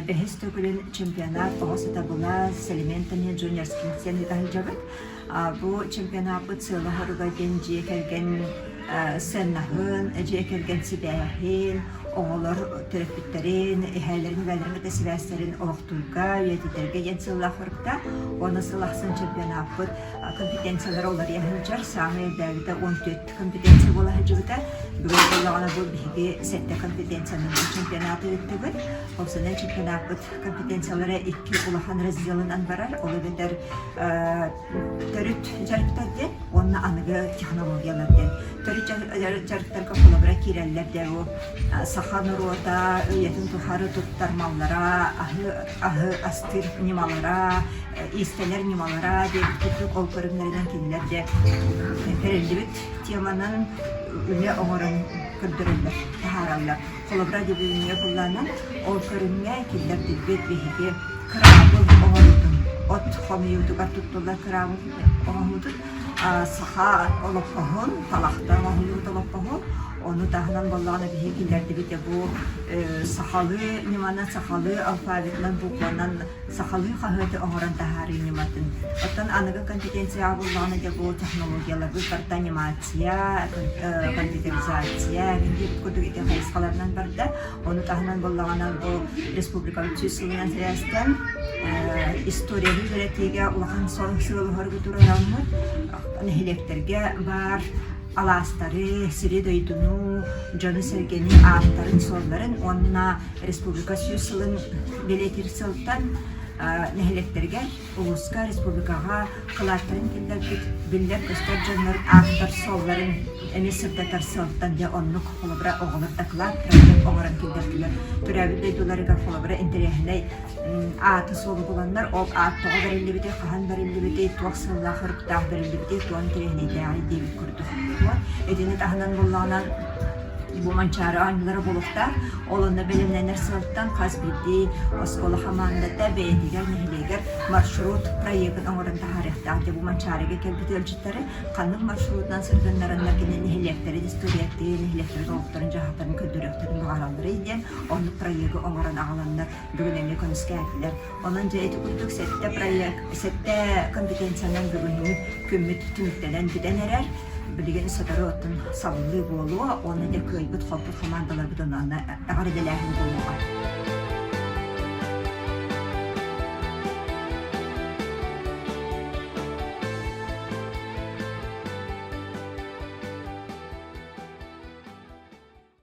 Бэһис төгүлүн чемпионат оҕо сатабыла с элементами джуниорских диэн ыыта сылдьабыт. Бу чемпионаппыт сыала-соруга диэн дьиэ кэргэн сыаннаһын, дьиэ кэргэн сибээһин, оҕолор төрөппүттэрин, эһээлэрин, эбээлэрин кытта сибээстэрин олохтуурга, үйэтитэргэ диэн сыаллаах соруктаах. Уонна сыл ахсын чемпионаппыт компетенциялара уларыйа сылдьар. Саамай элбээбитэ 14 компетенция буола сылдьыбыта. Бүгүн буоллаҕына бу биһиги сэттэ компетенцияны чемпионаты ыыттыбыт. Ол чемпионаппыт компетенциялара икки улахан разделынан барар. Ол эбэтэр төрүт дьарыктар диэн уонна аныгы технологиялар диэн. Төрүт дьарыктарга холобура киирэллэр дэ бу саха норуота үйэтин тухары туттар маллара, аһы, аһы астыыр ньымалара, иистэнэр ньымалара диэбит курдук ол көрүҥнэринэн кинилэр дьэ тэриллибит теманан үлэ оҥорон көрдөрөллөр, таһаараллар. Холобура, бүгүҥҥэ былаанан ол көрүҥҥэ киллэрдирбит биһиги кыраабыл оҥоруутун, от хомуйуутугар туттуллар кыраабыл оҥоһуутун, саха олоппоһун, талахтан оҥоһуллубут олоппоһу, ону таһынан буоллаҕына биһиги киллэрдибит бу сахалыы ньыманан, сахалыы алфавитынан, букванан сахалыы хаһыаты оҥорон таһаарыы ньыматын. Оттон аныгы компетенцияҕа буллаҕына дьэ бу технологияларбыт барыта анимация, компьютеризация диэбит курдук ити хайысхаларынан барда. Ону таһынан буоллаҕына бу республикабыт сүүс сылынан сибээстээн историяны үөрэтиигэ улахан сыал-соругу туруораммыт нэһилиэктэргэ баар алаастары, сири-дойдуну, дьону-сэргэни ааттарын-суолларын уонна республика сүүс сылын бэлиэтиир сылтан нэһилиэктэригэр, улууска, республикаҕа кылааттарын киллэрбит биллэр-көстөр дьоннор ааттар суолларын эмиэ сырдатар сыалтан дьэ оннук холобура оҕолор доклад проект оҥорон киллэрдилэр. Төрөөбүт дойдуларыгар холобура интэриэһинэй ааты-суолу буланнар ол аат тоҕо бэриллибитий, хаһан бэриллибитий, туох сыаллаах-соруктаах бэриллибитий, туох интэриэһинэйдээҕий диэбит курдук. Итини таһынан буоллаҕына бу Манчаары оонньуулара буолуохтаах. Ол онно бэлэмнэнэр сыалтан хас биирдии оскуола хамаандата бэйэтигэр, нэһилиэгэр маршрут проегын оҥорон таһаарыахтаах. Дьэ бу Манчаарыга кэлбит ыалдьыттары ханнык маршрутунан сырдыннараннар кини нэһилиэктэрин историятын, нэһилиэктэрин олохторун-дьаһахтарын көрдөрүөхтэрин баҕаралларый диэн оннук проегы оҥорон аҕаланнар бүгүн эмиэ көмүскээтилэр. Онон дьэ ити курдук сэттэ проект, сэттэ компетенциянан бүгүҥҥү күммүт түмүктэнэн бүтэн эрэр. Билигин сотору оттон сабыллыы буолуо уонна дьэ кыайбыт-хоппут хамаандаларбыт онно эҕэрдэлээһин буолуоҕа.